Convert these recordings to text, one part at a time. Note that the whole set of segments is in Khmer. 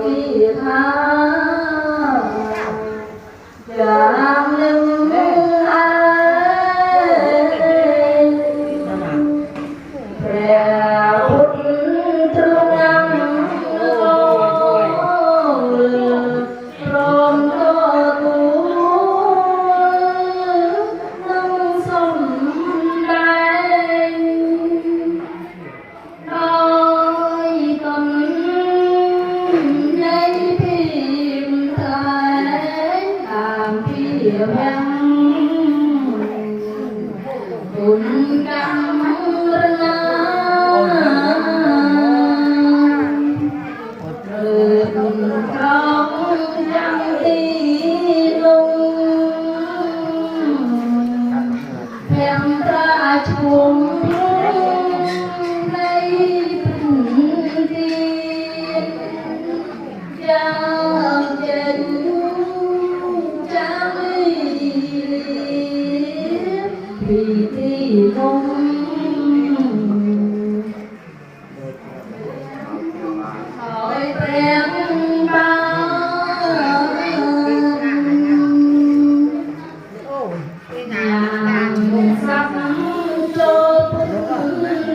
គាថាយ៉ាងនឹងឯងព្រះពុទ្ធទ្រង់ណាំព្រមទទួលនឹងសំដែង ដោយតននៃភីមថ្លែងតាមពីវាំងគុណកម្មរណាឬក្រងយ៉ាងទីលង ភាំត្រាឈុំនៃព្រឹន្ទានយ៉ាងចេញចាំលីពីទីលំហើយព្រះបាន ញ៉ាំសັບចូលពុទ្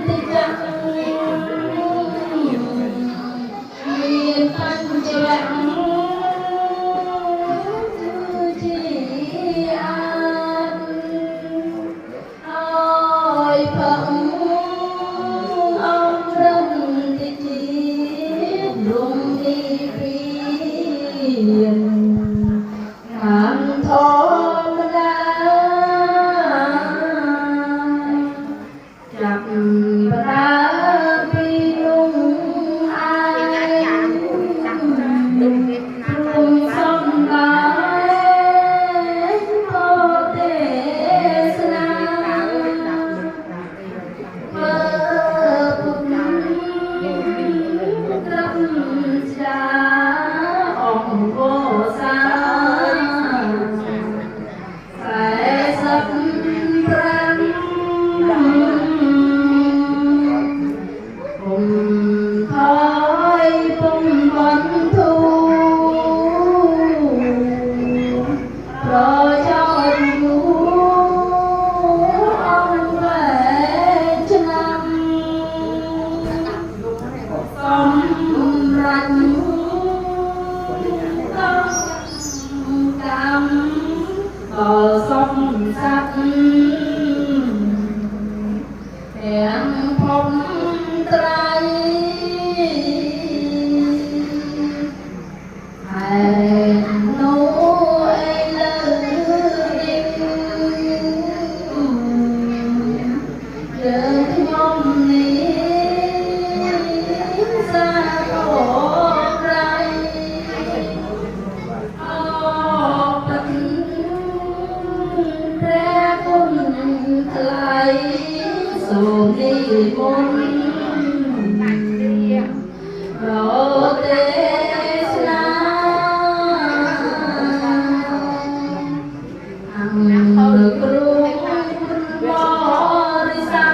ធចក្រមានបញ្ចវៈគឺជាអានហើយផឹងអមរិនតិជាលំនិព្វាន តាមធម្មតាចាប់ផ្ដើមពីនោះឯងទ្រង់សំដែងធម៌ទេសនាធ្វើពុទ្ធត្រឹមស្ដាអង្គកសា 45ពុំថយពុំបន្ធូប្រចោតយូអង្គវែឆ្នាំសម្រាប់កម្មដល់សំសัตว์ទាំងភពត្រៃឯនោះឯលើនេះយើងខ្ញុំនេះសាធុក្រៃ អបិទព្រះគុណថ្លៃសូមនិមន្តប្រទេសនាអង្គគ្រូបរិស័ទ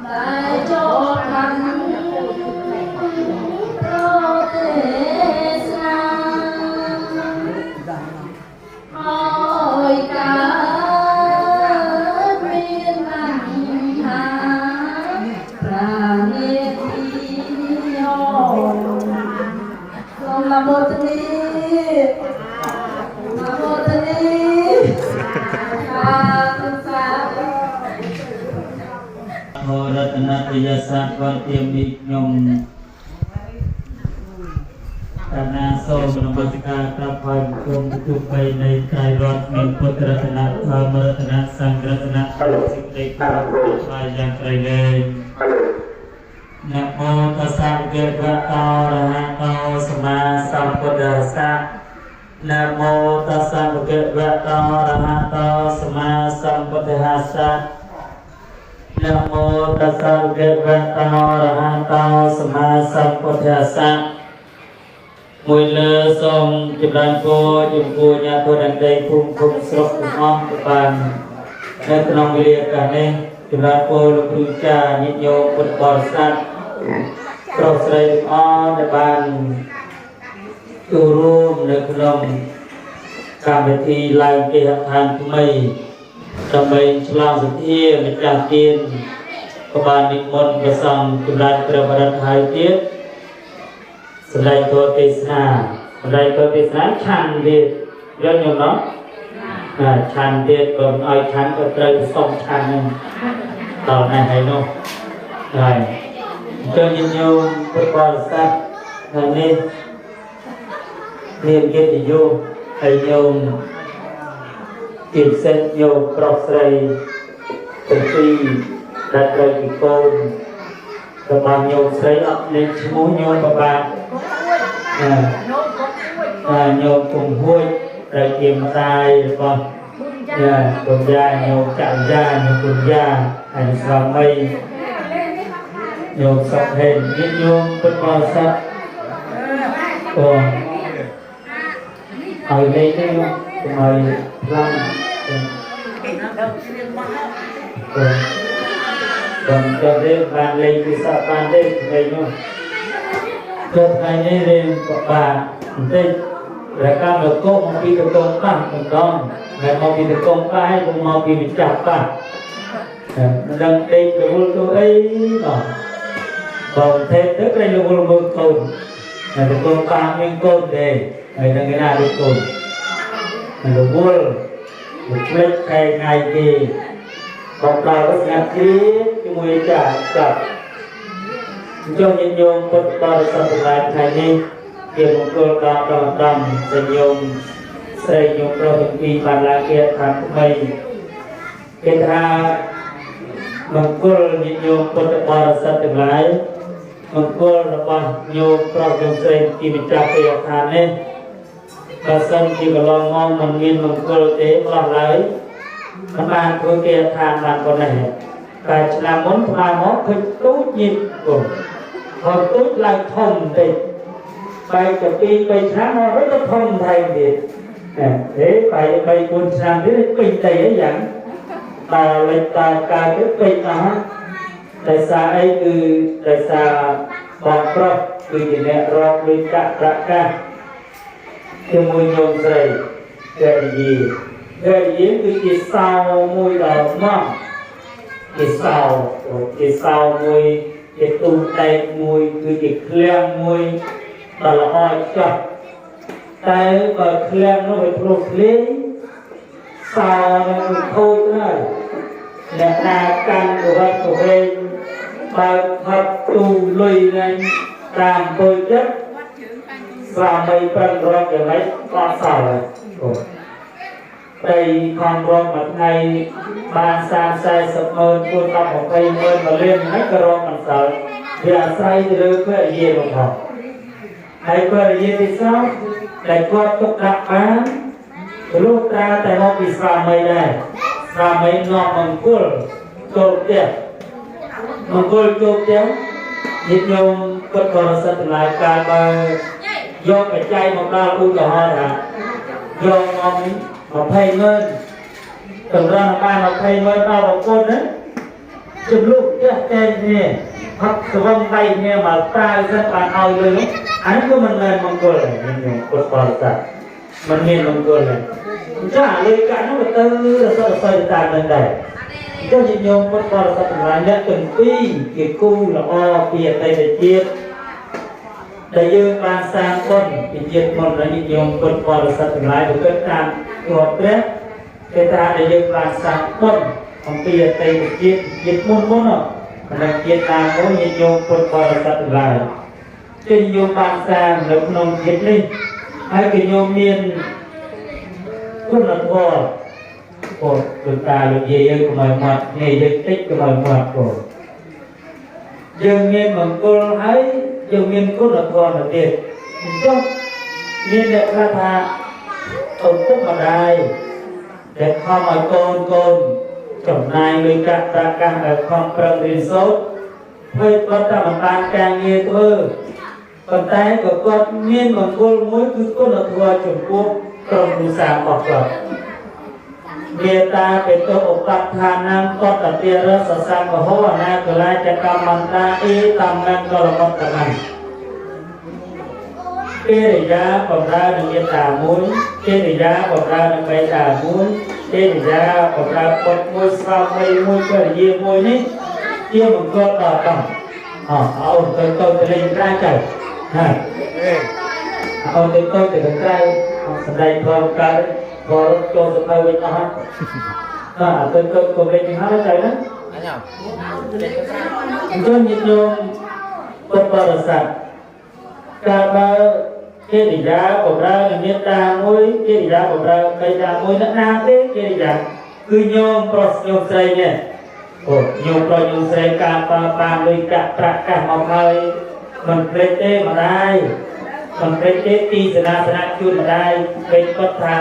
ដែលចូលខាន់ប្រទេសនា ឲ្យកើតមានបញ្ហាប្រានិតិយោសូមនមោទនីនមោទនីសាធុសាធុ ធរតនតយសៈវន្ទាមិខ្ញុំកណាសូមនមស្ការក្រាបថ្វាយបង្គំទូបីនៃត្រៃរតន៍មានពុទ្ធរតនៈធម្មរតនៈសង្ឃរតនៈសេចក្តីគោរពថ្វាយយ៉ាងក្រៃលែងនមោតស្សៈភគវតោអរហតោសម្មាសម្ពុទ្ធស្សៈនមោតស្សៈភគវតោអរហតោសម្មាសម្ពុទ្ធស្សៈ នមោតស្សៈភគវតោអរហតោសម្មាសម្ពុទ្ធស្សៈមួយលើសូមចម្រើនពរចំពោះញាតិធនដីភូមិឃុំស្រុកទាំងអស់ទៅបាននៅក្នុងវេលាឱកាសនេះចម្រើនពរលោកគ្រូចាញាតិញោមពុទ្ធបរិស័ទ ប្រុសស្រីទាំងអស់ដែលបានចូលរួមនៅក្នុងកម្មវិធីឡើងគេហដ្ឋានថ្មីដើម្បីឆ្លងសទ្ធាម្ចាស់ទានក៏បាននិមន្តព្រះសង្ឃចម្រើនព្រះបរិត្តហើយទៀតសម្ដែងធម៌ទេសនាសម្ដែងធម៌ទេសនាឆាន់ទៀតយល់ញោមណោះណាឆាន់ទៀតបើមិនឲ្យឆាន់ក៏ត្រូវទៅសុំឆាន់ហ្នឹងដល់នេះហើយនោះហើយអញ្ចឹងញាតិញោមពុទ្ធបរិស័ទថ្ងៃនេះមានកិត្តិយសហើយញោមជាពិសេសញោមប្រុសស្រីទាំងពីរដែលត្រូវជាកូនរបស់ញោមស្រីអត់លេខឈ្មោះញោមប្របាទណាញោមគង្ហួចត្រូវជាម្ដាយរបស់គុណយាញោមចរិយាញោមគុណយាហើយស្វាមីញោមសុខហេងញាតិញោមពុទ្ធបរិស័ទក៏ឲ្យលេខនេះកុំឲ្យខ្លាំងក៏ចាំទេបានលេខពិសាបានទេថ្ងៃនោះចុះថ្ងៃនេះរៀនពិបាកបន្តិចរកម្មលកុមកពីតកងប៉ះម្ដងហើយមកពីតកងប៉ះហើយមកពីម្ចាស់ប៉ះមិនដឹងដេករវល់ទៅអីណោះបើទេទៅក្រែងរវល់មើលកូនតែតកងប៉ះមានកូនទេហើយនឹងគេណាដូចកូនរវល់ភ្លេចខែថ្ងៃគេបងដល់ស្ងាត់គ្រាជាមួយចាចាប់អញ្ចឹងញាតិញោមពុទ្ធបរិស័ទទាំងឡាយថ្ងៃនេះជាមង្គលដល់ដល់ដំសញ្ញោមស្រីញោមប្រុសទាំងពីរបានឡើងគេឋានថ្មីគេថាមង្គលញាតិញោមពុទ្ធបរិស័ទទាំងឡាយមង្គលរបស់ញោមប្រុសញោមស្រីជាម្ចាស់គេឋាននេះបើសិនជាកន្លងមកមិនមានមង្គលទេម្លោះឡើយមិនបានធ្វើគេឋានបានប៉ុណ្ណេះតែឆ្នាំមុនថ្មមកឃើញទូចញីកូនហើយទូចឡើងធំបន្តិចបែកទៅ2 3ឆ្នាំមកវិញទៅធំថែមទៀតហេបែក3 4ឆ្នាំទៀតពេញដីអីយ៉ាងតើលេចតើកើតទៅពេញអស់ដោយសារអីគឺដោយសារបងប្រុសគឺជាអ្នករកលុយកាក់ប្រកាសជាមួយញោមស្រីភរិយាភរិយាគឺជាសោមួយដ៏មកជាសោជាសោមួយជាទូដែកមួយគឺជាឃ្លាំងមួយដ៏ល្អចោះតែបើឃ្លាំងនោះវាធ្លុះធ្លាយសោនឹងវាខូចហើយអ្នកណាកាន់កវត្តកវែងបើកផឹកទូលុយនឹងតាមពើចិត្តស្វាមីប្រឹងរកយ៉ាងម៉េចក៏សល់ហើយអូតែខំរកមួយថ្ងៃបាន30 40ម៉ឺន4 10 20ម៉ឺនមួយលានហ្នឹងក៏រកមិនសល់វាអាស្រ័យទៅលើភរិយារបស់គាត់ហើយភរិយាទីសោដែលគាត់ទុកដាក់បានលុះត្រាតែមកពីស្វាមីដែរស្វាមីនាំមង្គលចូលផ្ទះមង្គលចូលផ្ទះញាតិញោមពុទ្ធបរិស័ទទាំងឡាយកាលបើយកបច្ច័យមកដល់ឧទាហរណ៍ថាយកមកនេះ20ម៉ឺនតម្រង់បាន20ម៉ឺនដល់ប្រពន្ធណាចំលុះផ្ទះចែកគ្នាផឹកស្វឹងដៃគ្នាមកប្រើសិនបានឲ្យលុយនោះអានេះក៏មិនមែនមង្គលដែរញាតិញោមពុទ្ធបរិស័ទមិនមានមង្គលដែរអញ្ចឹងអាលុយកាក់នោះវាទៅរសរស័យតាមនឹងដែរអញ្ចឹងញាតិញោមពុទ្ធបរិស័ទទាំងឡាយអ្នកទាំងពីរជាគូល្អពីអតីតជាតិដែលយើងបានសាងបុណ្យពីជាតិមុនហើយញាតិញោមពុទ្ធបរិស័ទទាំងឡាយបើគិតតាមធម៌ព្រះគេថាដែលយើងបានសាងបុណ្យអំពីអតីតជាតិជាតិមុនមុនមិនដឹងជាតិណាមួយញាតិញោមពុទ្ធបរិស័ទទាំងឡាយជាញោមបានសាងនៅក្នុងជាតិនេះហើយគេញោមមានគុណធម៌អូលោកតាលោកយាយយើងកុំឲ្យមាត់គ្នាយើងតិចកុំឲ្យមាត់កូនយើងមានមង្គលហើយយើងមានគុណធម៌ទៅទៀតអញ្ចឹងមានអ្នកខ្លះថាឪពុកម្ដាយដែលខំឲ្យកូនកូនចំណាយលុយកាក់ប្រាក់កាសឲ្យខំប្រឹងរៀនសូត្រធ្វើគាត់តែមិនបានការងារធ្វើប៉ុន្តែក៏គាត់មានមង្គលមួយគឺគុណធម៌ចំពោះក្រុមគ្រួសាររបស់គាត់ មេត្តាបេតុឧបដ្ឋានំកតតិរសសង្ឃហោអនាគលាចកម្មន្តាអេតំមង្គលមត្តមកិរិយាបំរើនឹងមេត្តាមួយកិរិយាបំរើនឹងមេត្តាមួយកិរិយាបំរើពុតមួយស្វាមីមួយភរិយាមួយនេះជាមង្គលដល់ដល់អអូនទៅទៅទៅលេងក្រៅចៅហាអូនទៅទៅទៅក្រៅសម្ដែងផងកើតក៏រត់ចូលទៅទៅវិញអស់ហើយអើទៅទៅក៏លេងហើយចៅណាអញ្ចឹងញាតិញោមពុទ្ធបរិស័ទកាលបើកិរិយាបំរើនឹងមេត្តាមួយកិរិយាបំរើមេត្តាមួយអ្នកណាទេកិរិយាគឺញោមប្រុសញោមស្រីនេះអូញោមប្រុសញោមស្រីកាលបើបានលុយកាក់ប្រាក់កាសមកហើយមិនភ្លេចទេម្ដាយមិនភ្លេចទេទីសេនាសនៈជូនម្ដាយពេលគាត់ថា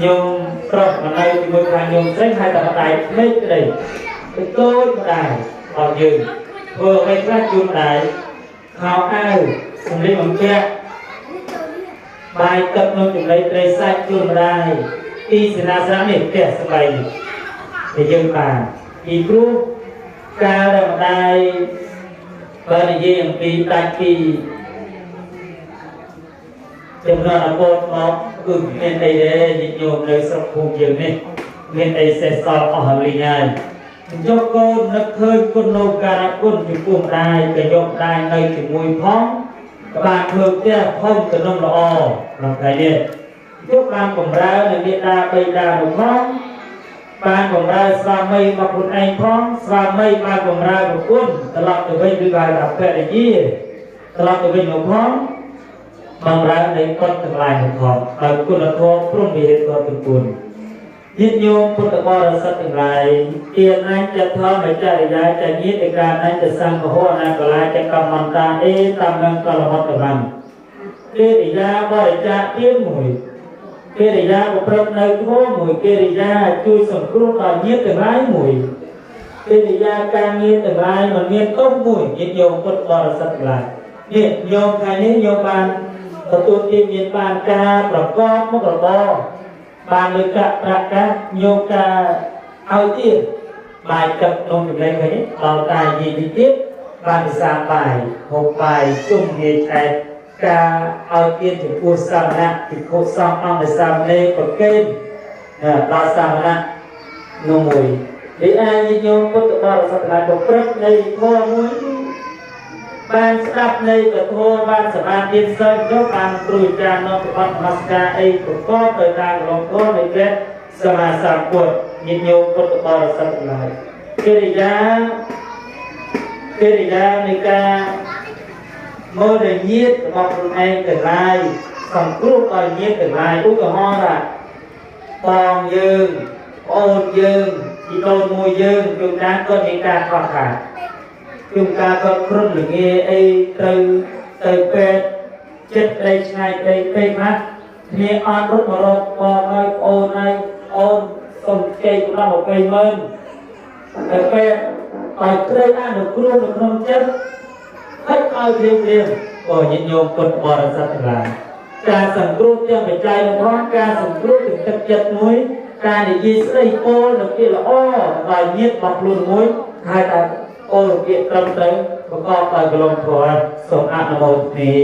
ញោមប្រុសមកនៅជាមួយខាងញោមស្រីហើយតែម្ដាយភ្លេចក្តីទៅតូចម្ដាយរបស់យើងធ្វើអ្វីខ្លះជូនម្ដាយខោអាវសម្លៀកបំពាក់បាយទឹកក្នុងចំណីត្រីសាច់ជូនម្ដាយទីសេនាសនៈនេះផ្ទះស្បៃនេះដែលយើងបានពីព្រោះកាលដែលម្ដាយបើនិយាយអំពីដាច់ពីចំនួនអកតមកគឺមានអីទេញាតិញោមនៅស្រុកភូមិយើងនេះមានអីសេះសល់អស់ហើយហើយយកកូននឹកឃើញគុណូការគុណចំពោះម្ដាយក៏យកម្ដាយនៅជាមួយផងក៏បានធ្វើផ្ទះធំទំនំល្អក្នុងថ្ងៃនេះយកបានបំរើនៅមេដាបិតានោះផងបានបំរើស្វាមីមកខ្លួនឯងផងស្វាមីបានបំរើប្រពន្ធត្រឡប់ទៅវិញឬហៅថាភរិយាត្រឡប់ទៅវិញមកផងបំរើនៃពុទ្ធទាំងឡាយនោះផងដោយគុណធម៌ព្រមវិរិយធម៌ទាំង4ញាតិញោមពុទ្ធបរិស័ទទាំងឡាយទានញ្ញធម្មចរិយាចញាតិកានញ្ញសង្ឃហោអនាគលាចកម្មន្តាអេតំមង្គលមត្តមកិរិយាបរិច្ចាគទានមួយកិរិយាប្រព្រឹត្តនៅធម៌មួយកិរិយាជួយសង្គ្រោះដល់ញាតិទាំងឡាយមួយកិរិយាការងារទាំងឡាយមិនមានទោសមួយញាតិញោមពុទ្ធបរិស័ទទាំងឡាយនេះញោមថ្ងៃនេះញោមបានទទួលទានមានបានការប្រកបមុខរបរបានលុយកាក់ប្រាក់កាសញោមការឲ្យទៀតបាយទឹកនំចំណីឃើញដល់តែនិយាយទៀតបានពិសាបាយហូបបាយជុំនិយាយឆែកការឲ្យទានចំពោះសាមណៈភិក្ខុសង្ឃអង្គសាមណេរប្រគេនដល់សាមណៈនោះមួយរីឯញាតិញោមពុទ្ធបរិស័ទទាំងឡាយប្រព្រឹត្តនៃធម៌មួយបានស្ដាប់នៃពធបានសមាធិសិលយកបានគ្រូអាចារ្យនាំទៅបទនមស្ការអីប្រកបដោយការកន្លងទៅនៃព្រះសម្មាសម្ពុទ្ធញាតិញោមពុទ្ធបរិស័ទទាំងឡាយកិរិយានៃការមើលនៃញាតិរបស់ខ្លួនឯងទាំងឡាយសង្គ្រោះដល់ញាតិទាំងឡាយឧទាហរណ៍ថាបងយើងប្អូនយើងជីដូនមួយយើងជួនកាលក៏មានការខ្វះខាតជួនកាលក៏គ្រុនល្ងាអីត្រូវទៅពេទ្យចិត្តក្តីឆ្ងាយក្តីពេកណាស់គ្នាអត់រត់មករកបងហើយប្អូនហើយអូនសុំជ័យកំឡោះ20000ទៅពេទ្យឲ្យត្រូវអនុគ្រោះនៅក្នុងចិត្តហើយឲ្យព្រាមអូញាតិញោមពុទ្ធបរិស័ទទាំងឡាយការសង្គ្រោះទាំងបច្ច័យរបស់ការសង្គ្រោះទាំងទឹកចិត្តមួយការនិយាយស្ដីពោលនៅពាក្យល្អដល់ញាតិរបស់ខ្លួនមួយហើយតែអូលពាក្យត្រឹមត្រូវប្រកបដោយកលងធម៌សូមអនុមោទនា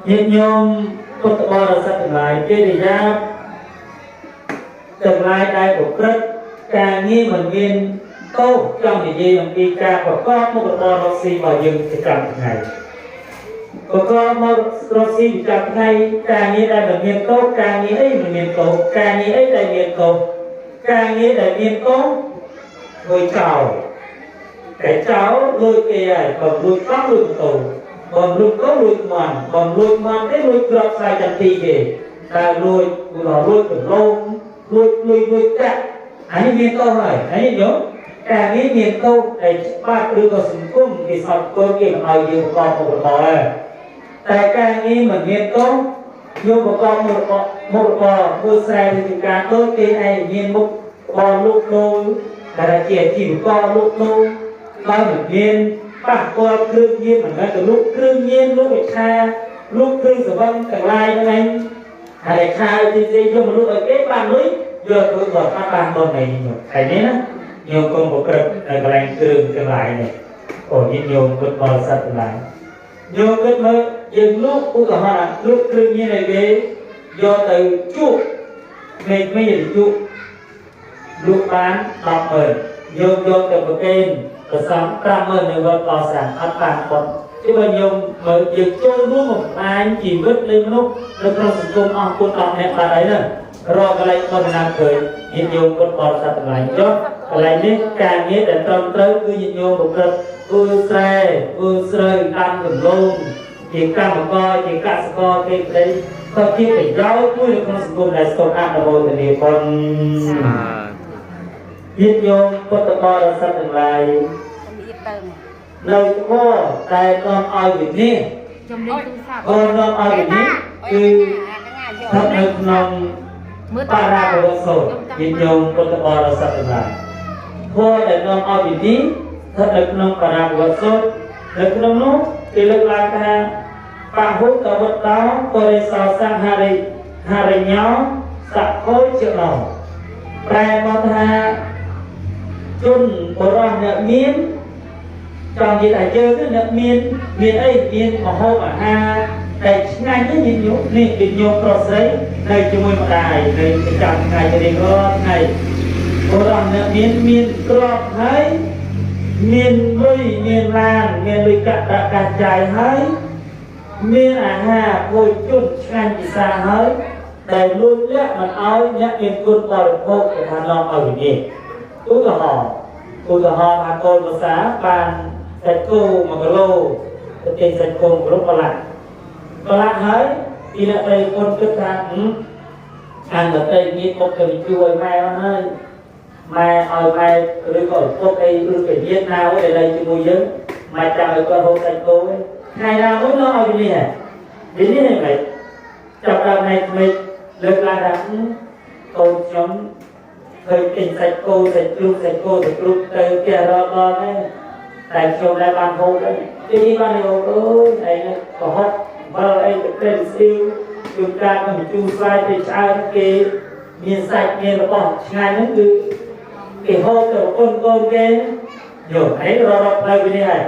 ញាតិញោមពុទ្ធបរិស័ទទាំងឡាយកិរិយាទាំងឡាយដែលប្រព្រឹត្តការងារមិនមានទោសចង់និយាយអំពីការប្រកបមុខរបររកស៊ីរបស់យើងប្រចាំថ្ងៃប្រកបមករកស៊ីប្រចាំថ្ងៃការងារដែលមិនមានទោសការងារអីមិនមានទោសការងារអីដែលមានទោសការងារដែលមានទោសធ្វើចោលតែចោលលួចគេហើយបើលួចកង់លួចម៉ូតូបើលួចកង់លួចមន់បើលួចមន់ទេលួចក្របខ្សែចន្ទីគេតែលួចឧទាហរណ៍លួចកន្លងលួចលុយលួចកាក់អានេះមានទោសហើយអានេះយោការងារមានទោសដែលច្បាប់ឬក៏សង្គមគេសពគោគេមិនឲ្យយើងប្រកបមុខរបរតែការងារមិនមានទោសយកប្រកបមុខរបរធ្វើស្រែធ្វើការដូចគេឯងមានមុខរបរលក់ដូរតែជាអាជីវករលក់ដូរដោយមិនមានប៉ះពាល់គ្រឿងញៀនមិនមែនទៅលក់គ្រឿងញៀនលក់វិឆាលក់គ្រឿងស្រវឹងទាំងឡាយហ្នឹងឯងហើយខាយទីទីយកមកលក់ឲ្យគេបានលុយ យកធ្វើបន់អត់បានបន់ឯងញោមថ្ងៃនេះណាញោមកុំប្រព្រឹត្តនៅកន្លែងគ្រឿងទាំងឡាយនេះអូញាតិញោមពុទ្ធបរិស័ទទាំងឡាយញោមគិតមើលយើងលក់ឧទាហរណ៍លក់គ្រឿងញៀនឲ្យគេយកទៅជក់មេឃមេជក់លក់បាន100000ញោមយកទៅប្រគេនប្រសំ50000នៅវត្តកសាងអត់បានបន់chứបើញោមមើលយើងចូលរួមបំផ្លាញជីវិតនៃមនុស្សនៅក្នុងសង្គមអស់គុណ10នាក់បាត់ហើយណារកកន្លែងបន់ណាឃើញញាតិញោមពុទ្ធបរិស័ទទាំងឡាយចុះកន្លែងនេះការងារដែលត្រឹមត្រូវគឺញាតិញោមប្រព្រឹត្តធ្វើស្រែធ្វើស្រូវដាំដំឡូងជាកម្មករជាកសិករគេប្តីក៏ជាប្រយោជន៍មួយនៅក្នុងសង្គមដែលសូមអនុមោទនាបុណ្យញាតិញោមពុទ្ធបរិស័ទទាំងឡាយនៅធម៌តែនាំឲ្យវិនិច្ឆ័យក៏នាំឲ្យវិនិច្ឆ័យគឺស្ថិតនៅក្នុងបារាបវសូត្រញាតិញោមពុទ្ធបរិស័ទទាំងឡាយធម៌ដែលនាំឲ្យវិនិច្ឆ័យស្ថិតនៅក្នុងបារាបវសូត្រនៅក្នុងនោះគេលើកឡើងថាបហុកវត្តោបរិសោសង្ហារិហរិញោសខោចណោប្រែមកថាជនបរោះអ្នកមានចង់និយាយថាយើងអ្នកមានមានអីមានម្ហូបអាហារតែឆ្ងាញ់នេះញាតិញោមនេះញាតិញោមប្រុសស្រីនៅជាមួយម្ដាយនៅប្រចាំថ្ងៃរៀងរាល់ថ្ងៃបរោះអ្នកមានមានក្របហើយមានលុយមានឡានមានលុយកាក់ប្រាក់កាសចាយហើយមានអាហារភោជនឆ្ងាញ់ពិសាហើយតែលួចលាក់មិនឲ្យអ្នកមានគុណបរិភោគគេថានាំឲ្យវិនិច្ឆ័យឧទាហរណ៍ថាកូនភាសាបានសាច់គោ1គីឡូទៅទិញសាច់គោ1គីឡូប្រឡាក់ហើយពីអ្នកប្តីប្រពន្ធគិតថាអានដតីមានបុកទៅជួយម៉ែហើយម៉ែឲ្យម៉ែឬក៏ឪពុកអីឬក៏ញាតិណាមួយដែលនៅជាមួយយើងម៉ែចាំឲ្យគាត់ហូបសាច់គោឯងថ្ងៃណាមួយនាំឲ្យវិនិច្ឆ័យវិនិច្ឆ័យហ្នឹងចាប់ដល់ថ្ងៃថ្មីលើកឡើងថាកូនខ្ញុំឃើញទិញសាច់គោសាច់ជ្រូកសាច់គោទៅគ្រប់ទៅផ្ទះរកដល់ហ្នឹងតែខ្ញុំដែរបានហូបដែរទីបានហូបអូយឯងកុហកបើអីទៅព្រែស៊ីវជួនកាលនឹងជូរស្វាយទៅឆ្អើរគេមានសាច់មានរបស់ឆ្ងាញ់ហ្នឹងគឺគេហូបទៅប្រពន្ធកូនគេយកឯងរកផ្លូវនេះហើយ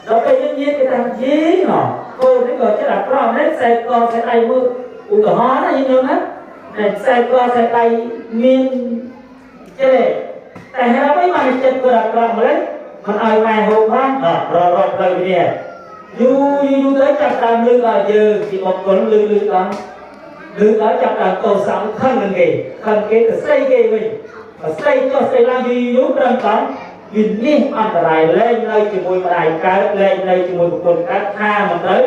ដល់ពេលយើងនិយាយគេថាយីហ៎កូននេះក៏ចិត្តអាក្រក់ដែរខ្សែកខ្សែដៃមើលឧទាហរណ៍ណាយើងយល់ណាតែខ្សែកខ្សែដៃមានចេះតែហេតុអ្វីបានចិត្តគាត់អាក្រក់ម្ល៉េះមិនឲ្យម៉ែហូបផងរកផ្លូវនេះយូរយូរទៅចាប់តាមលឺដល់យើងជាបុគ្គលលឺលឺដល់លឺដល់ចាប់តាមកោសង្ខឹងនឹងគេខឹងគេទៅស្រីគេវិញស្រីចុះស្រីឡើងយូរយូរត្រឹមតែវិនិច្ឆ័យអន្តរាយលែងនៅជាមួយម្ដាយកើតលែងនៅជាមួយប្រពន្ធកើតថាមិនទៅ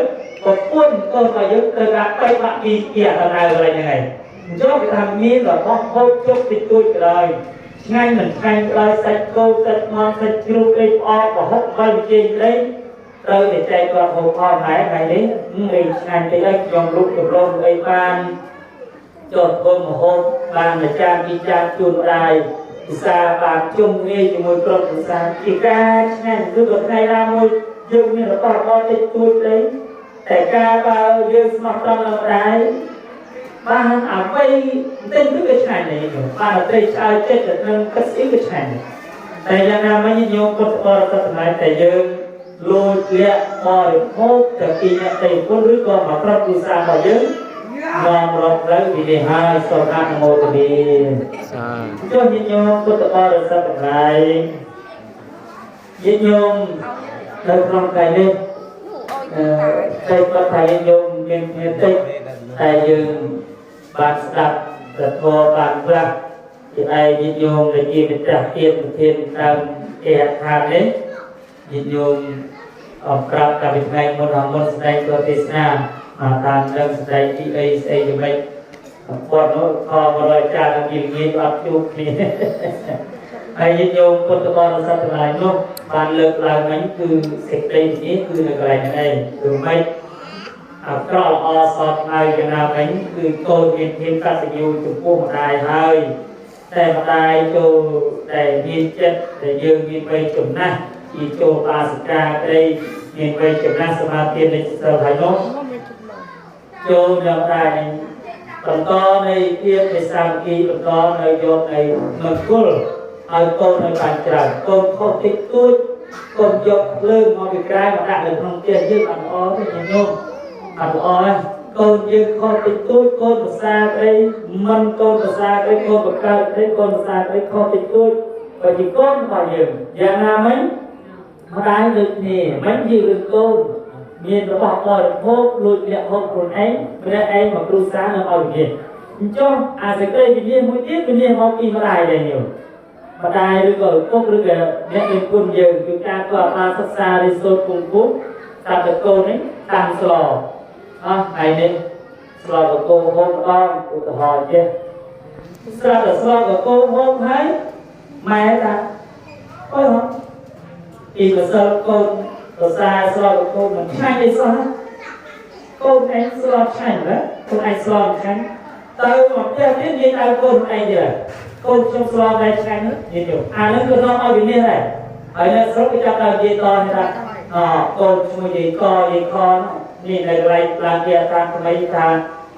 ប្រពន្ធកូនរបស់យើងត្រូវការបែកបាក់ពីពីអត្តនៅកន្លែងហ្នឹងឯងអញ្ចឹងគេថាមានរបស់ហូបជុកតិចតួចក៏ដោយឆ្ងាញ់មិនឆ្ងាញ់ក៏ដោយសាច់គោសាច់មាន់សាច់ជ្រូកអីផ្អកប្រហុកបីជេងក្តីត្រូវតែចែកគាត់ហូបផងដែរថ្ងៃនេះអីឆ្ងាញ់តិចហើយខ្ញុំរូបទម្លងអីបានចុះធ្វើម្ហូបបានមួយចានពីរចានជូនម្ដាយពិសាបានជុំគ្នាជាមួយក្រុមគ្រួសារជាការឆ្ងាញ់ឬក៏ថ្ងៃណាមួយយើងមានរបស់របរតិចតួចទេតែការបើយើងស្មោះត្រង់នឹងម្ដាយបានអ្វីបន្តិចគឺវាឆ្ងាញ់ដែរបានត្រីឆ្អើចិត្តទៅនឹងគិតស្អីគឺឆ្ងាញ់តែយ៉ាងណាមិញញោមពុទ្ធបរិស័ទទាំងឡាយតែយើងលួចលាក់បរិភោគទៅពីអ្នកទេពុទ្ធឬក៏មកក្រុមគ្រួសាររបស់យើងនាំរកផ្លូវវិនិច្ឆ័យហើយសូមអនុមោទនា សា ចុះញាតិញោមពុទ្ធបរិស័ទទាំងឡាយញាតិញោមនៅក្នុងថ្ងៃនេះតែគាត់ថាញាតិញោមមានគ្នាតិចតែយើងបានស្ដាប់ព្រះធម៌បានខ្លះជាឯងញាតិញោមដែលជាម្ចាស់ទានប្រធានតាមគេហដ្ឋាននេះញាតិញោមអបប្រាប់កាលពីថ្ងៃមុនអមុនស្ដែងទទេសនាមកតាមនឹងស្ដែងពីអីស្អីយ៉ាងម៉េចគាត់នោះខ100ចាននឹងងាយអត់ជួបគ្នាហើយញាតិញោមពុទ្ធបរិស័ទទាំងឡាយនោះបានលើកឡើងមិញគឺសេចក្តីនេះគឺនៅកន្លែងហ្នឹងឯងគឺម៉េចអាក្រក់ល្អសតហើយយ៉ាងណាមិញគឺកូនមានភាពកតញ្ញូចំពោះម្ដាយហើយតែម្ដាយចូលតែមានចិត្តដែលយើងមានវ័យចំណាស់ជាចូលបាសិកាក្តីមានវ័យចំណាស់សមាធិនៃសិលហើយនោះចូលដល់ម្ដាយ បន្តនៃភាពនៃសាមគ្គីបន្តនៅយកនៃមង្គលឲ្យកូននៅបានច្រើនកូនខុសតិចតួចកូនយកភ្លើងមកពីក្រៅមកដាក់នៅក្នុងផ្ទះយើងអត់ល្អទេញោមអត់ល្អទេកូនយើងខុសតិចតួចកូនភាសាអីមិនកូនភាសាអីកូនបង្កើតអីកូនភាសាអីខុសតិចតួចបើជាកូនរបស់យើងយ៉ាងណាមិញម្ដាយដូចគ្នាមិននិយាយរឿងកូនមានរបស់បរិភោគលួចលាក់ហូបខ្លួនឯងម្នាក់ឯងមកគ្រួសារនឹងឲ្យវិនិច្ឆ័យអញ្ចឹងអាសេចក្តីវិនិច្ឆ័យមួយទៀតវិនិច្ឆ័យមកពីម្ដាយដែរញោមម្ដាយឬក៏ឪពុកឬក៏អ្នកមានគុណយើងគឺការគាត់បានសិក្សារៀនសូត្រគង់គង់តាមតកូននេះតាមស្លអស់ថ្ងៃនេះស្លកកោហូបម្ដងឧទាហរណ៍ចេះស្រាប់តែស្លកកោហូបហើយម៉ែថាអូយហ៎ពីម្សិលកូនសរសើរស្លកកូនមិនឆ្ងាញ់អីសោះកូនឯងស្លឆ្ងាញ់ណាកូនឯងស្លឆ្ងាញ់ទៅមកផ្ទះទៀតនិយាយឲ្យកូនឯងទៀតកូនខ្ញុំស្លដែរឆ្ងាញ់និយាយអានឹងក៏នាំឲ្យវិនិច្ឆ័យដែរហើយនៅស្រុកគេចាប់ដល់និយាយតថាអកូនឈ្មោះយាយកយាយខនេះនៅកន្លែងឡើងគេតាមថ្មីថា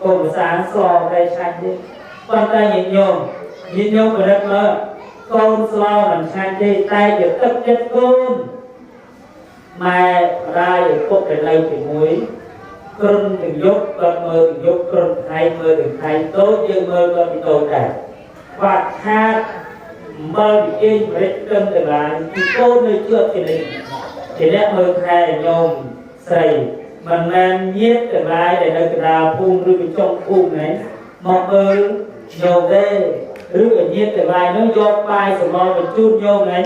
កូនភាសាស្លដែរឆ្ងាញ់ទេប៉ុន្តែញាតិញោមញាតិញោមពិនិត្យមើលកូនស្លមិនឆ្ងាញ់ទេតែជាទឹកចិត្តកូនម៉ែម្ដាយឪពុកដែលនៅជាមួយក្រុមទាំងយប់គាត់មើលទាំងយប់ក្រុមថ្ងៃមើលទាំងថ្ងៃតូចយើងមើលគាត់ពីតូចដែរខ្វះខាតមើលវិជ័យម្រេចត្រឹមទាំងឡាយពីកូននៅជាប់ជានិច្ចជាអ្នកមើលថែញោមស្រីមិនមែនញាតិទាំងឡាយដែលនៅកណ្ដាលភូមិឬពីចុងភូមិហ្នឹងមកមើលញោមទេឬក៏ញាតិទាំងឡាយនោះយកបាយសម្លបញ្ជូនញោមហ្នឹង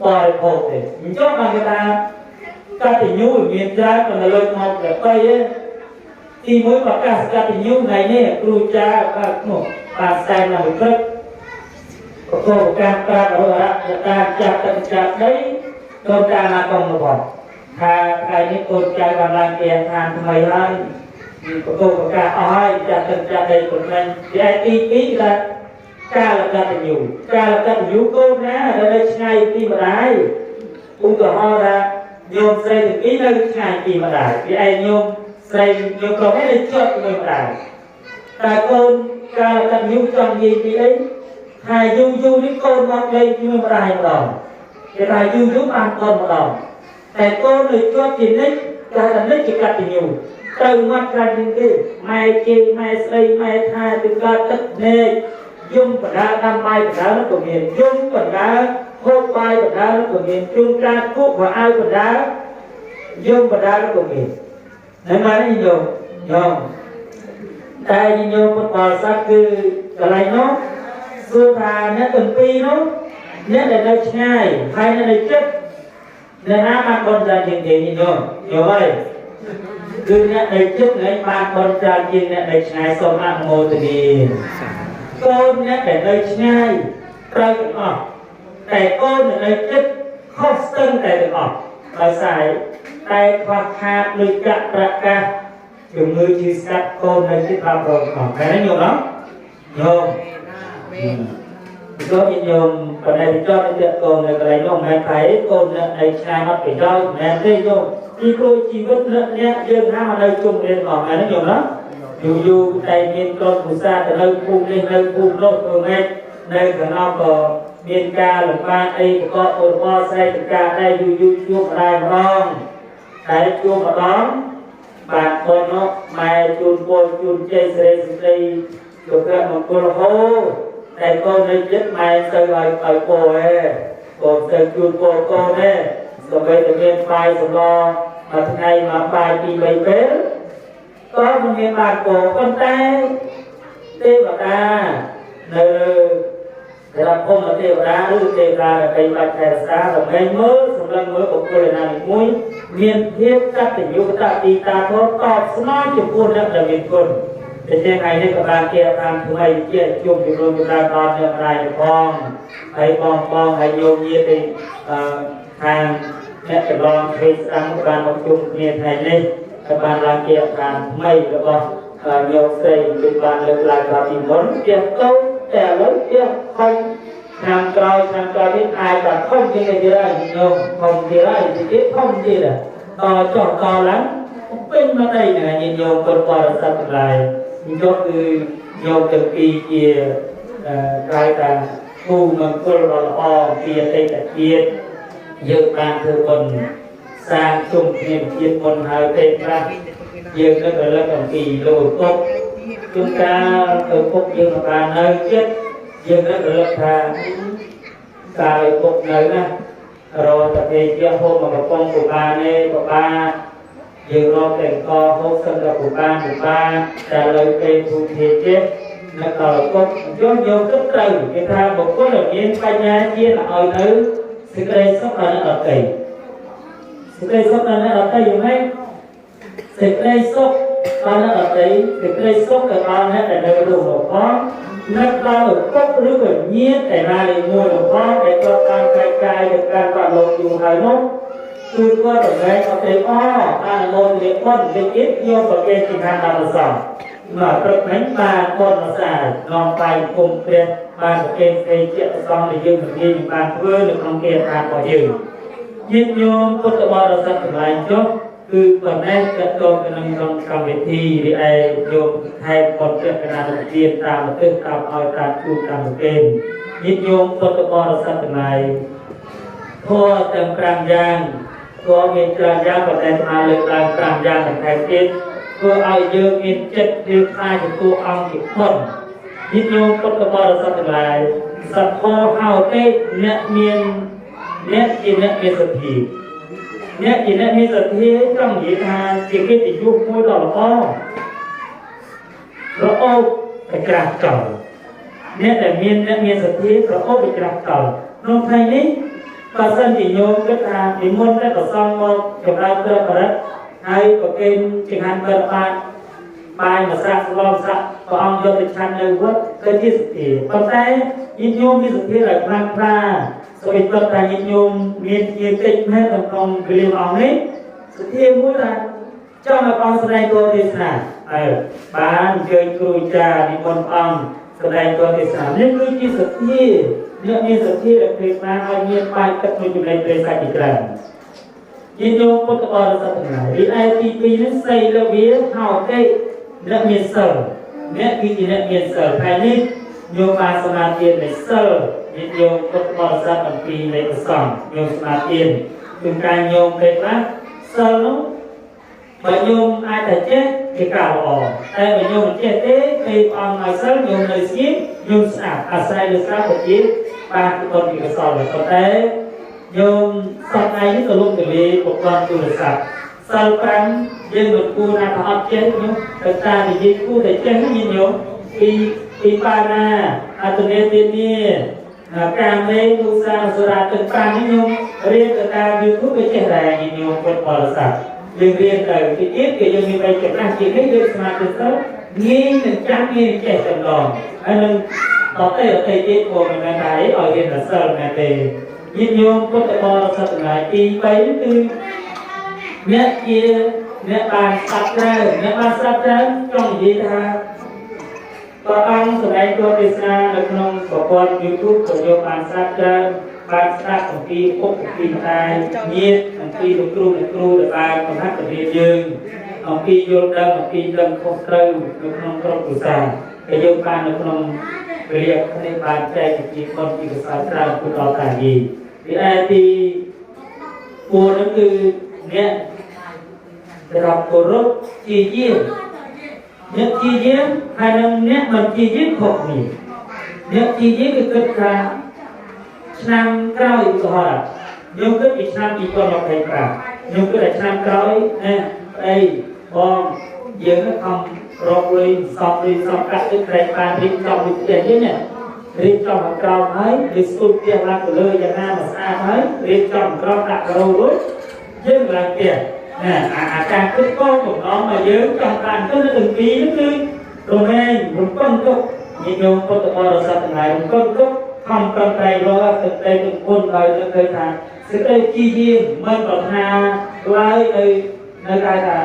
បរិភោគទេអញ្ចឹងបានគេថាកតញ្ញូមានច្រើនប៉ុន្តែលើកមកតែបីទេទីមួយប្រកាសកតញ្ញូថ្ងៃនេះគ្រូចាបាទនោះបាទសែនដល់មួយព្រឹកប្រកបការប្រាប់រកតាចាប់ទឹកចាប់ដីកូនតាណាកងរបស់ថាថ្ងៃនេះកូនចៅបានឡើងគេឋានថ្មីហើយប្រកបការអស់ហើយចាប់ទឹកចាប់ដីខ្លួនឯងទី2គឺថាកាលកតញ្ញូកាលកតញ្ញូកូនណាដែលនៅឆ្ងាយពីម្ដាយឧទាហរណ៍ថាញោមស្រីទាំងពីរនៅឆ្ងាយពីម្ដាយពីឯងញោមស្រីញោមប្រុសនេះនៅជាប់ជាមួយម្ដាយតែកូនកាលកតញ្ញូចង់និយាយពីអីថាយូរយូរនេះកូនមកលេងជាមួយម្ដាយម្ដងគេថាយូរយូរបានកូនម្ដងតែកូននៅជាប់ជានិច្ចគេថានិច្ចជាកតញ្ញូត្រូវមាត់ខ្លាចជាងគេម៉ែជេរម៉ែស្រីម៉ែថាទៅកើតទឹកភ្នែកយំបដាដាំបាយបដាក៏មានយំបដាហូបបាយបដាក៏មានជួនកាលគក់ក៏ឲ្យបដាយំបដាក៏មានហ្នឹងហើយញោមញោមតែញោមពុទ្ធបរិស័ទគឺកន្លែងនោះសួរថាអ្នកទាំងពីរនោះអ្នកដែលនៅឆ្ងាយហើយអ្នកនៅជិតអ្នកណាបានបុណ្យច្រើនជាងគេញោមញោមហើយគឺអ្នកនៅជិតនឹងបានបុណ្យច្រើនជាងអ្នកនៅឆ្ងាយសូមអនុមោទនាកូនអ្នកដែលនៅឆ្ងាយត្រូវទាំងអស់តែកូនដែលនៅជិតខុសស្ទឹងតែទាំងអស់ដោយសារតែខ្វះខាតលុយកាក់ប្រកាសជំងឺឈឺស្កាត់កូននៅជិតបានប្រងអស់តែញោមណាញោមចូលញោមបណ្ឌិតចតទៅកូននៅកន្លែងនោះមិនតែកូននៅឆ្ងាយអត់ប្រយោជន៍មិនទេញោមពីព្រោះជីវិតអ្នកយើងណាមកនៅជុំរៀនអស់ហ្នឹងញោមណាយូរយូរតែមានក្រុមគ្រួសារទៅនៅភូមិនេះនៅភូមិនោះធ្វើម៉េចនៅខាងនោះក៏មានការលំបាកអីប្រកបរបរស្រែកការដែរយូរយូរជួបម្ដាយម្ដងតែជួបម្ដងបាទកូននោះម៉ែជូនពរជូនជ័យសិរីសួស្តីលោកព្រះមង្គលហូតែកូននៅចិត្តម៉ែទៅឲ្យឲ្យពរឯងកូនទៅជូនពរកូនឯងសូម្បីតែមានបាយសម្លមួយថ្ងៃមួយបាយពីរបីពេលក៏មិនមានបានពរប៉ុន្តែទេវតានៅ ដែលភូមិទេវតាឬទេវតាដែលបីបាច់ថែរក្សារមែងមើលសម្លឹងមើលបុគ្គលណាមួយមានភាពកតញ្ញូកតទីតាធម៌តបស្នងចំពោះអ្នកដែលមានគុណតែជាថ្ងៃនេះក៏បានគេតាមថ្មីជាជុំជំនុំចម្រើនដល់អ្នករាយផងហើយបងបងហើយញោមញាតិខាងអ្នកចម្លងភេទស្ដាំបានមកជុំគ្នាថ្ងៃនេះក៏បានឡើងគេតាមថ្មីរបស់ញោមស្រីគឺបានលើកឡើងថាពីមុនជាកូនតែឥឡូវជាខំឆ្នាំក្រោយឆ្នាំក្រោយនេះអាចតែខំជាងនេះទៀតហើយញោមខំទៀតហើយទៀតខំទៀតតចុះតឡើងពេញមកដីហ្នឹងញោមពុទ្ធបរិស័ទទាំងឡាយយកគឺ ញោមទាំងពីរជាក្រៅតាគូមង្គលដ៏ល្អពីអតីតជាតិយើងបានធ្វើបុណ្យសាងជុំគ្នាជាតិមុនហើយពេលខ្លះយើងនឹករលឹកអំពីលោកឪពុកជួនកាលឪពុកយើងបាននៅចិត្តយើងនឹករលឹកថាកាលឪពុកនៅណារកតែពេលជាហូបមកកំប៉ុងពិបាកទេពិបាកយើងរកតែកហូបសឹងតែពិបាកពិបាកតែលើពេលភូមិជាតិនៅដល់ឪពុកយកយកគិតត្រូវគេថាបុគ្គលដែលមានបញ្ញាជាឲ្យនៅសេចក្តីសុខដល់អ្នកដទៃសេចក្តីសុខដល់អ្នកដទៃយ៉ាងម៉េចសេចក្តីសុខដល់អ្នកដទៃសេចក្តីសុខទៅដល់អ្នកដែលនៅរស់ផងនឹកដល់ឪពុកឬក៏ញាតិតែណាលេខមួយរបស់ដែលគាត់បានកាយកាយទៅកាន់បាក់លោកយូរហើយនោះគឺគាត់រមែងអត់ទេអអនុមោទនាបុណ្យតិចទៀតយកប្រគេនជាខាងដល់ប្រសងមកព្រឹកមិញបានបុណ្យសានាំបាយគុំព្រះបានប្រគេនផ្សេងជាប្រសងដែលយើងមិនងាយបានធ្វើនៅក្នុងគេឋានរបស់យើងញាតិញោមពុទ្ធបរិស័ទទាំងឡាយចុះគឺប៉ុណ្ណេះតកតងទៅនឹងក្នុងកម្មវិធីរីឯញោមថែមបុណ្យកណានុទានតាមប្រទេសតាមឲ្យតាមជួបតាមប្រគេនញាតិញោមពុទ្ធបរិស័ទទាំងឡាយធម៌ទាំង5យ៉ាងក៏មានច្រើនយ៉ាងប៉ុន្តែស្មាលើកឡើង5យ៉ាងបន្ថែមទៀតធ្វើឲ្យយើងមានចិត្តធៀបខ្លាចចំពោះអង្គជាបុណ្យញាតិញោមពុទ្ធបរិស័ទទាំងឡាយសទ្ធោហៅទេអ្នកមានអ្នកជាអ្នកមានសទ្ធាអ្នកជាអ្នកមានសទ្ធាចង់និយាយថាជាកិត្តិយសមួយដ៏ល្អប្រអូបកច្រាស់កលអ្នកដែលមានអ្នកមានសទ្ធាប្រអូបកច្រាស់កលក្នុងថ្ងៃនេះបើសិនជាញោមគិតថានិមន្តតែប្រសងមកចម្រើនព្រះបរិត្តហើយប្រគេនចង្ហាន់បិណ្ឌបាតបាយមួយស្រាក់ស្លមស្រាក់ព្រះអង្គយកទៅឆាន់នៅវត្តគឺជាសទ្ធាប៉ុន្តែញាតិញោមមានសទ្ធាឲ្យខ្លាំងក្លាសូមឲ្យថាញាតិញោមមានជាតិចមែនក្នុងវេលាអង្គនេះសទ្ធាមួយថាចង់ឲ្យអង្គសម្ដែងធម៌ទេសនាហើយបានអញ្ជើញគ្រូចារ្យនិមន្តអង្គសម្ដែងធម៌ទេសនានេះគឺជាសទ្ធាអ្នកមានសទ្ធាដែលពេលបានឲ្យមានបាយទឹកមួយចំណែកត្រីសាច់ជាច្រើនញាតិញោមពុទ្ធបរិស័ទទាំងឡាយរីឯទី2នេះសីលវាហោតិអ្នកមានសិលអ្នកគឺជាអ្នកមានសិលថ្ងៃនេះញោមបានសមាធិនៃសិលញាតិញោមពុទ្ធបរិស័ទអំពីនៃព្រះសង្ឃញោមសមាធិជួនកាលញោមពេលខ្លះសិលនោះបើញោមអាចតែចេះជាការល្អតែបើញោមមិនចេះទេពេលអង្គឲ្យសិលញោមនៅស្ងៀមញោមស្អាតអាស្រ័យលើស្រាប់ពជាបានបុណ្យកុសលប៉ុន្តែញោមសពថ្ងៃនេះក៏លុបទលាយប្រព័ន្ធទូរស័ព្ទសិល5យើងមិនគួរណាថាអត់ចេះញោមតែតានិយាយគួរតែចេះញោមពីបាណាអត្តនេទានាកាមេទុសាសុរាទាំង5នេះញោមរៀនទៅតាម YouTube វាចេះដែរញោមពុទ្ធបរិស័ទយើងរៀនទៅទីទៀតគេយើងមានបីចំណាស់ជាងនេះយើងស្មារតីទៅងាយនឹងចាំងាយនឹងចេះតែម្ដងហើយនឹងតទៅអតីតទៀតក៏មិនមែនដែរឲ្យរៀនតែសិលមែនទេញាតិញោមពុទ្ធបរិស័ទទាំងឡាយទី3គឺអ្នកជាអ្នកបានស្ដាប់ច្រើនអ្នកបានស្ដាប់ច្រើនចង់និយាយថាព្រះអង្គសម្ដែងធម៌ទេសនានៅក្នុងប្រព័ន្ធ YouTube ក៏យកបានស្ដាប់ច្រើនបានស្ដាប់អំពីពុកអំពីម្ដាយញាតិអំពីលោកគ្រូអ្នកគ្រូដែលបានបង្ហាត់បង្រៀនយើងអំពីយល់ដឹងអំពីដឹងខុសត្រូវនៅក្នុងក្រុមគ្រួសារដែលយើងបាននៅក្នុងវេលានេះបានចែកជាបុណ្យជាកុសលច្រើនពុទ្ធដល់តាយីពីឯទី4នោះគឺអ្នកត្រប់គោរពជាយាមអ្នកជាយាមហើយនឹងអ្នកមិនជាយាមខុសគ្នាអ្នកជាយាមគឺគិតថាឆ្នាំក្រោយឧទាហរណ៍ខ្ញុំគិតពីឆ្នាំ2025ខ្ញុំគិតថាឆ្នាំក្រោយណាប្តីបងយើងខំរកលុយសំលុយសំកាក់ទឹកក្រែងបានរៀបចំលុយផ្ទះយើងណារៀបចំខាងក្រោមហើយវាស្ទូចផ្ទះឡើងទៅលើយ៉ាងណាមកស្អាតហើយរៀបចំក្រោមដាក់ការ៉ូរួចយើងឡើងផ្ទះណាអាការគិតកងកំណងមកយើងចង់បានទៅទាំងពីរនោះគឺរមែងរំពឹងទុកញាតិញោមពុទ្ធបរិស័ទទាំងឡាយរំពឹងទុកខំប្រឹងប្រែងរកទឹកដីទាំងគុណដោយនឹកឃើញថាសេចក្តីជាយាមមិនប្រាថ្នាឡើយនៅតែថា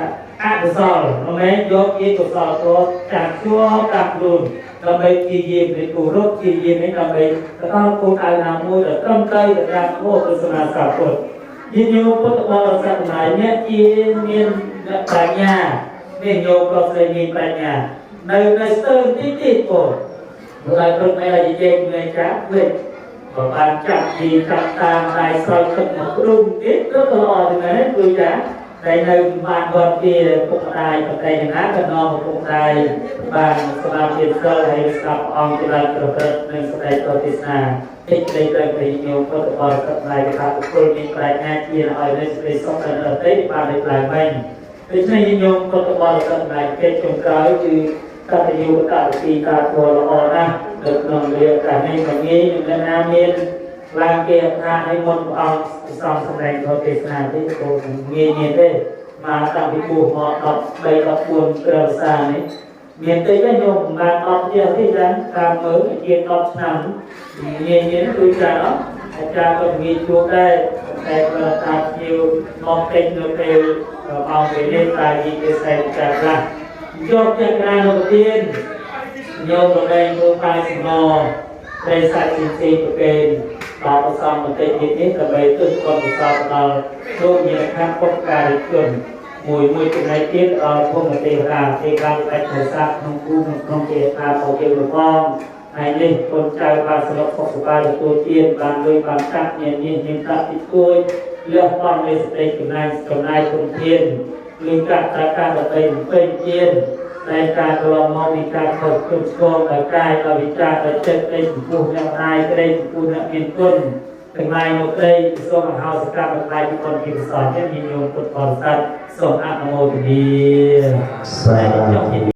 អកុសលមិនមែនយកជាកុសលធម៌តាមជួរតាមខ្លួនដើម្បីជាយាមនៃគោរពជាយាមនេះដើម្បីទៅដល់គោលដៅណាមួយដែលត្រឹមត្រូវទៅតាមធម៌ព្រះសម្មាសម្ពុទ្ធញាតិញោមពុទ្ធបរិស័ទទាំងឡាយអ្នកជាមានអ្នកប្រាជ្ញានេះញោមប្រុសស្រីមានប្រាជ្ញា នៅនៅស្ទើរតិចតិចបងហើយព្រឹកមែនឲ្យជែកមើលចាភ្លេចបើបានចាប់ទីចាប់តាមដៃស្រោចទឹកមកគ្រុំទៀតក៏ល្អដែរមែនគឺចាតែនៅបានវត្តពីពុកម្ដាយប៉ុន្តែយ៉ាងណាក៏នាំពុកម្ដាយបានស្មារតីសិលហើយស្ដាប់អង្គចម្រើនប្រព្រឹត្តនិងស្ដែងទទេសនាតិចតិចទៅពីញោមពុទ្ធបរិស័ទផ្នែកថាបុគ្គលមានប្រាជ្ញាជាឲ្យនៅសេចក្តីសុខដល់ដទៃបានលើកឡើងវិញដូច្នេះញោមពុទ្ធបរិស័ទផ្នែកកិច្ចចុងក្រោយគឺកតញ្ញូកតវេទីការធ្វើល្អណាស់នៅក្នុងរាជការនេះមិនងាយនឹងណាមានឡើងគេថាឲ្យមុនព្រះអង្គសំសម្ដែងធម៌ទេសនាទេក៏ងាយមានទេមកតាំងពីពោះមក13 14ក្រសានេះមានតិចទេញោមបាន10ទៀតទេចាតាមមើលជា10ឆ្នាំងាយមានគឺចាអត់អាចារ្យក៏ងាយជួបដែរតែបើតាមភ្ញៀវមកតិចនៅពេលអង្គពេលនេះតែយីគេសែនចាខ្លះយកចក្រានុទានញោមរលែងមើលផ្លែសំណត្រីសាច់ស៊ីប្រកេនដល់ប្រសំបន្តិចទៀតនេះដើម្បីទិសកុសលដល់លោកញាតិខាងពុកការិជនមួយមួយចំណែកទៀតដល់ភូមិទេវតាទេកាបច្ច័យសាក្នុងភូមិក្នុងទេវតារបស់យើងផងហើយនេះកូនចៅបានសរុបសុខសប្បាយទទួលទានបានលុយបានកាក់ញានេះមានប្រាក់តិចតួចលះបង់នៃសេចក្តីចំណាយចំណាយគុណធានឬកាក់ប្រាក់ដើម្បីបំពេញទានតែការកន្លងមកមានការខុសគ្រប់ឆ្គងដោយកាយដោយវិចារដោយចិត្តក្តីចំពោះអ្នកណាយក្តីចំពោះអ្នកមានគុណទាំងឡាយមកក្តីសូមអហោសកម្មថ្លៃពីគុណពីកុសលញាតិញោមពុទ្ធបរិស័ទសូមអនុមោទនា សាធុ។